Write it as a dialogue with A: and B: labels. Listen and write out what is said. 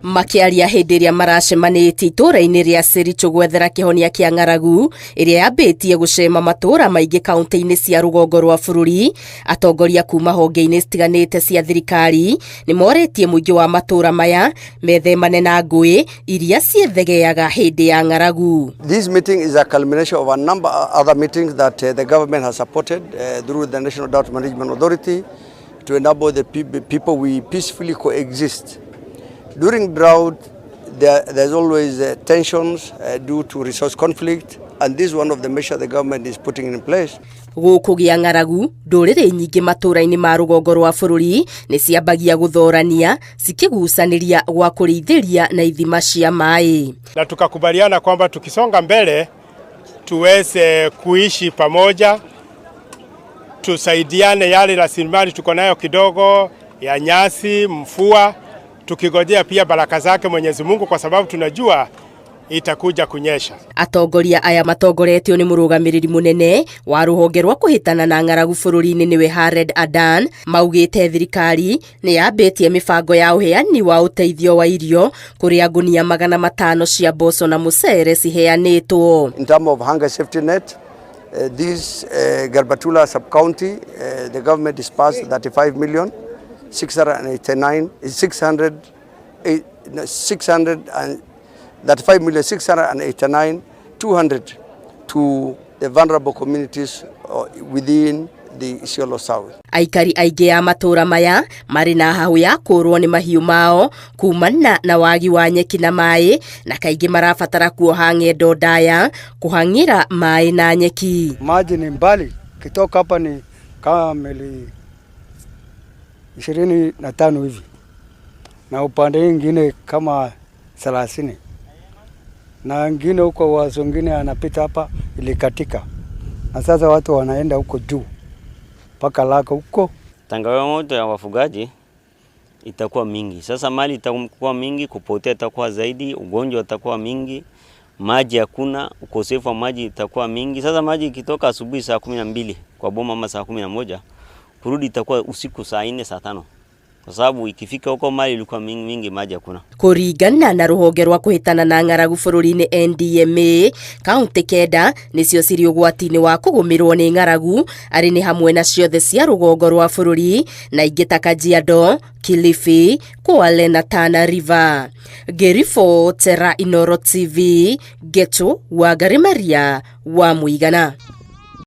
A: Makĩaria hĩndĩ ĩrĩa maracemanĩtie itũũra-inĩ rĩa Sericho gwethera kĩhonia kĩa ng'aragu ĩrĩa yambĩtie gũcema matũũra maingĩ kaunti-inĩ cia rũgongo rwa bũrũri, atongoria kuma honge-inĩ citiganĩte cia thirikari nĩ morĩtie mũingĩ wa matũũra maya methemane na ngũĩ iria ciĩthegeaga hĩndĩ ya ng'aragu.
B: This meeting is a culmination of a number of other meetings that the government has supported through the National Drought Management Authority to enable the people we peacefully coexist. During drought, there's always tensions due to resource conflict, and this is one of the measures the government is putting in place.
A: Gũkũgĩa ng'aragu, ndũrĩrĩ nyingĩ matũũra-inĩ ma rũgongo rwa bũrũri nĩ ciambagia gũthorania cikĩgucanĩria gwa kũrĩithĩria na ithima cia maĩ.
C: Na tukakubaliana kwamba tukisonga mbele tuweze kuishi pamoja, tusaidiane yale rasilimali tuko nayo kidogo ya nyasi, mvua, tukigojea pia baraka zake Mwenyezi Mungu kwa sababu tunajua itakuja kunyesha.
A: Atongoria aya matongoretio nĩ mũrũgamĩrĩri mũnene wa rũhonge rwa kũhĩtana na ng'aragu bũrũri-inĩ nĩwe Hared Adan maugĩte thirikari nĩ yambĩtie mĩbango ya ũheani wa ũteithio wa irio kũrĩa ngunia 500 cia mboco na mũcere ciheanĩtwo.
B: In terms of hunger safety net, this Garbatula sub-county, the government disbursed 35 million 689 600 no, 635 million 689 200 to the vulnerable communities within the Isiolo South.
A: Aikari aingĩ a matũũra maya marĩ na hahũ ya kũũrwo nĩ mahiũ mao kumana na wagi wa nyeki na maĩ, na kaingĩ marabatara kuoha ng'endo ndaya kũhang'ĩra maĩ na nyeki.
D: Maji ni mbali, kitoka hapa ni kama maili 25 hivi, na upande ingine kama 30, na ingine huko wazo wengine anapita hapa ilikatika, na sasa watu wanaenda huko juu mpaka Lako huko.
E: Changamoto ya wafugaji itakuwa mingi. Sasa mali itakuwa mingi, kupotea itakuwa zaidi, ugonjwa utakuwa mingi, maji hakuna, ukosefu wa maji itakuwa mingi. Sasa maji ikitoka asubuhi saa 12 kwa boma ama saa 11, kurudi itakuwa usiku saa 4 saa 5, kwa sababu ikifika huko mali ilikuwa mingi mingi, maji hakuna.
A: Kũringana na rũhonge rwa kũhĩtana na ng'aragu bũrũri-inĩ NDMA, kaunti 9 nĩcio cirĩ ũgwati-inĩ wa kũgũmĩrwo nĩ ng'aragu, arĩ nĩ hamwe na ciothe cia rũgongo rwa bũrũri na ingĩ ta Kajiado, Kilifi, Kwale na Tana River. Ngĩribotera Inooro TV, Getu Wangari Maria wa Mũigana.